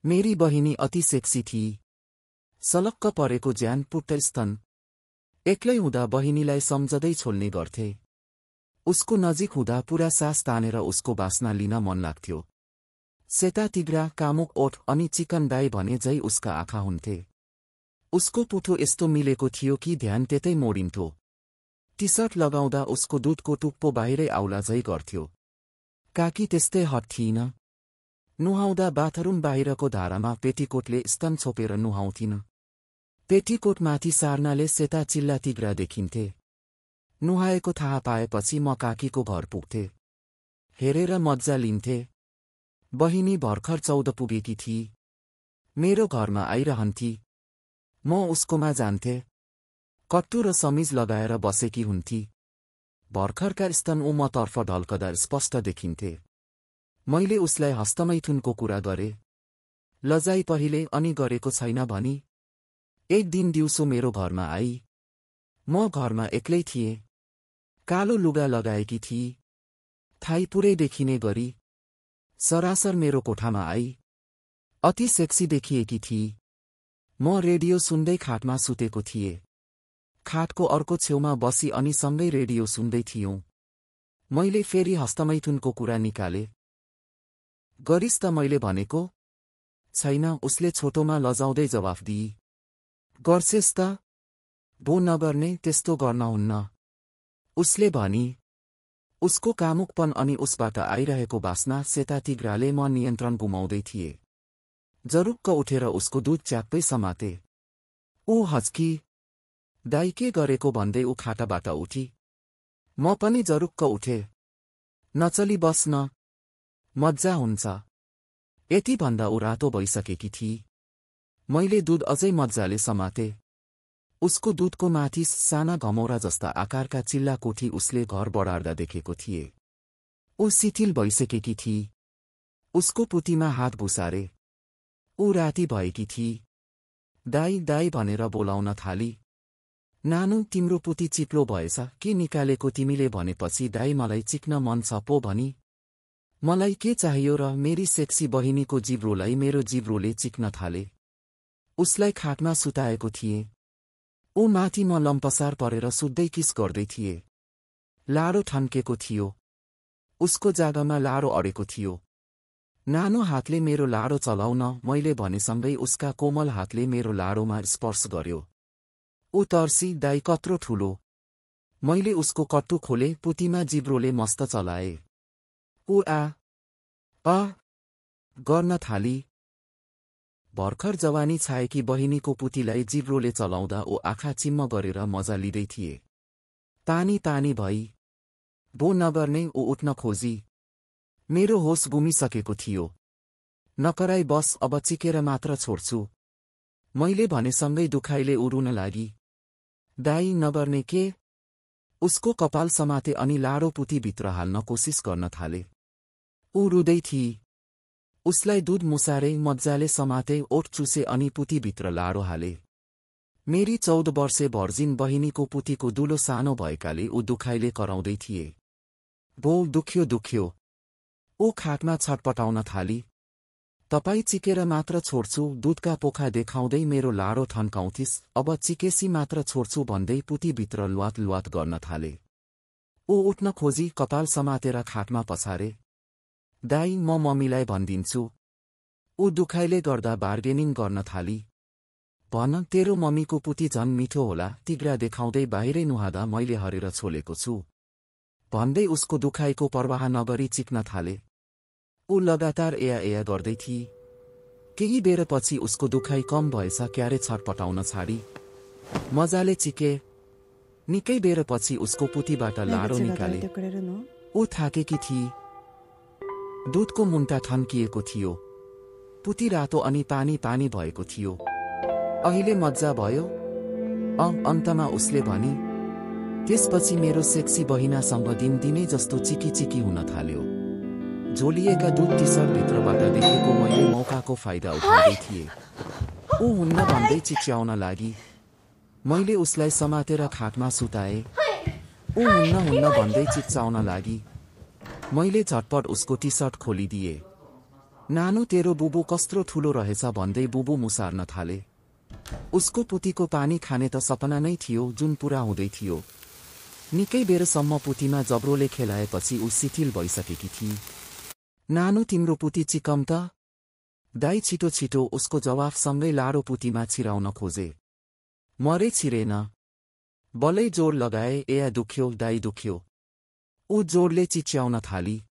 मेरी बहिनी अति सेक्सी थिई। सलक्क परेको ज्यान पुट्ट स्तन। एक्लै हुँदा बहिनीलाई सम्झँदै छोल्ने गर्थे। उसको नजिक हुँदा पूरा सास तानेर उसको बास्ना लिन मन लाग्थ्यो। सेता तिग्रा, कामुक ओठ अनि चिकन दाई भने झै उसका आँखा हुन्थे। उसको पुठो यस्तो मिलेको थियो कि ध्यान त्यतै मोडिन्थ्यो। टी सर्ट लगाउँदा उसको दुधको टुप्पो बाहिरै आउला झै गर्थ्यो। काकी त्यस्तै हट थिइन। नुहाउँदा बाथरुम बाहिरको धारामा पेटीकोटले स्तन छोपेर नुहाउँथिन। पेटीकोटमाथि सार्नाले सेता चिल्ला तिग्रा देखिन्थे। नुहाएको थाहा पाएपछि म काकीको घर पुग्थे। हेरेर मज्जा लिन्थे। बहिनी भर्खर 14 पुगेकी थिई। मेरो घरमा आइरहन्थी। म उसकोमा जान्थे। कट्टु र समिज लगाएर बसेकी हुन्थी। भर्खरका स्तन ऊ मतर्फ ढल्कदा स्पष्ट देखिन्थे। मैले उसलाई हस्तमैथुनको कुरा गरे। लजाई पहिले अनि गरेको छैन भनी। एक दिन दिउँसो मेरो घरमा आई। म घरमा एक्लै थिएँ। कालो लुगा लगाएकी थिई। थाई पुरै देखिने गरी। सरासर मेरो कोठामा आई। अति सेक्सी देखिएकी थिई। म रेडियो सुन्दै खाटमा सुतेको थिएँ। खाटको अर्को छेउमा बसी अनि सँगै रेडियो सुन्दै थियौं। मैले फेरि हस्तमैथुनको कुरा निकाले। गरिस् त मैले भनेको? छैन, उसले छोटोमा लजाउँदै जवाफ दिई। गर्छेस् त? भो नगर्ने, त्यस्तो गर्न हुन्न। उसले भनी। उसको कामुकपन अनि उसबाट आइरहेको बास्ना सेता तिग्राले म नियन्त्रण गुमाउँदै थिए। जरुक्क उठेर उसको दुध च्याप्पै समाते। ऊ हच्की। दाइ के गरेको भन्दै ऊ खाटाबाट उठी। म पनि जरुक्क उठे। नचली बस्न। मज्जा हुन्छ। यति भन्दा ऊ रातो भइसकेकी थिई। मैले दुध अझै मज्जाले समाते। उसको दुधको माथि साना घमौरा जस्ता आकारका चिल्ला कोठी उसले घर बढार्दा देखेको थिए। ऊ शिथिल भइसकेकी थिई। उसको पुतीमा हात घुसारे। ऊ राती भएकी थिई। दाई दाई भनेर बोलाउन थाली। नानु, तिम्रो पुती चिप्लो भएछ के निकालेको तिमीले भनेपछि दाई मलाई चिक्न मन छ पो भनी। मलाई के चाहियो र मेरी सेक्सी बहिनीको जिब्रोलाई मेरो जिब्रोले चिक्न थाले। उसलाई खाटमा सुताएको थिएँ। ऊ माथि म लम्पसार परेर सुत्दै किस गर्दै थिए। लाडो ठन्केको थियो। उसको जागामा लाडो अडेको थियो। नानो हातले मेरो लाडो चलाउन मैले भनेसँगै उसका कोमल हातले मेरो लाडोमा स्पर्श गर्यो। ऊ तर्सी, दाइ कत्रो ठुलो। मैले उसको कट्टु खोले, पुतीमा जिब्रोले मस्त चलाए। ऊ गर्न थाली। भर्खर जवानी छाएकी बहिनीको पुतीलाई जिब्रोले चलाउँदा ऊ आँखा चिम्म गरेर मजा लिँदै थिए। पानी पानी भई। भो नगर्ने, ऊ उठ्न खोजी। मेरो होस गुमिसकेको थियो। नकराई बस, अब चिकेर मात्र छोड्छु। मैले भनेसँगै दुखाइले उरुन लागि। दाई नगर्ने के? उसको कपाल समाते अनि लाडो पुतीभित्र हाल्न कोसिस गर्न थाले। ऊ रुँदै थिई। उसलाई दुध मुसारे, मज्जाले समाते, ओठ चुसे अनि पुतीभित्र लाडो हाले। मेरी 14 वर्षे भर्जिन बहिनीको पुतीको दुलो सानो भएकाले ऊ दुखाइले कराउँदै थिए। भो दुख्यो। ऊ खाटमा छटपटाउन थाली। तपाई चिकेर मात्र छोड्छु, दुधका पोखा देखाउँदै मेरो लाडो ठन्काउँथिस्, अब चिकेसी मात्र छोड्छु भन्दै पुतीभित्र लुवात गर्न थाले। ऊ उठ्न खोजी, कपाल समातेर खाटमा पछारे। दाई, म मम्मीलाई भनिदिन्छु। ऊ दुखाइले गर्दा बार्गेनिङ गर्न थाली। भन, तेरो मम्मीको पुती झन् मिठो होला, तिग्रा देखाउँदै बाहिरै नुहादा मैले हरेर छोलेको छु भन्दै उसको दुखाइको परवाह नगरी चिक्न थाले। ऊ लगातार एया गर्दै थिई। केही बेरपछि उसको दुखाइ कम भएछ क्यारे छटपटाउन छाडी। मजाले चिके। निकै बेरपछि उसको पुतीबाट लाडो निकाले। ऊ थाकेकी थिई। दुधको मुन्टा ठन्किएको थियो। पुती रातो अनि पानी पानी भएको थियो। अहिले मज्जा भयो? अन्तमा उसले भनी। त्यसपछि मेरो सेक्सी बहिनासँग दिनदिनै जस्तो चिकी हुन थाल्यो। झोलिएका दुध टी सर्ट भित्रबाट देखेको मैले मौकाको फाइदा उठाउँदै थिएँ। ऊ हुन्न भन्दै चिच्याउन लागि। मैले उसलाई समातेर खाटमा सुताए। ऊ हुन्न भन्दै चिच्चाउन लागि। मैले झटपट उसको टी सर्ट खोलिदिए। नानु तेरो बुबु कस्तो ठुलो रहेछ भन्दै बुबु मुसार्न थाले। उसको पुतीको पानी खाने त सपना नै थियो जुन पूरा हुँदै थियो। निकै बेरसम्म पुतीमा जब्रोले खेलाएपछि ऊ शिथिल भइसकेकी थिई। नानु तिम्रो पुती चिकम त? दाइ छिटो छिटो उसको जवाफसँगै लाडो पुतीमा छिराउन खोजे। मरे छिरेन। बलै जोड लगाए, ए दुख्यो दाइ दुख्यो। ऊ जोडले चिच्याउन थाली।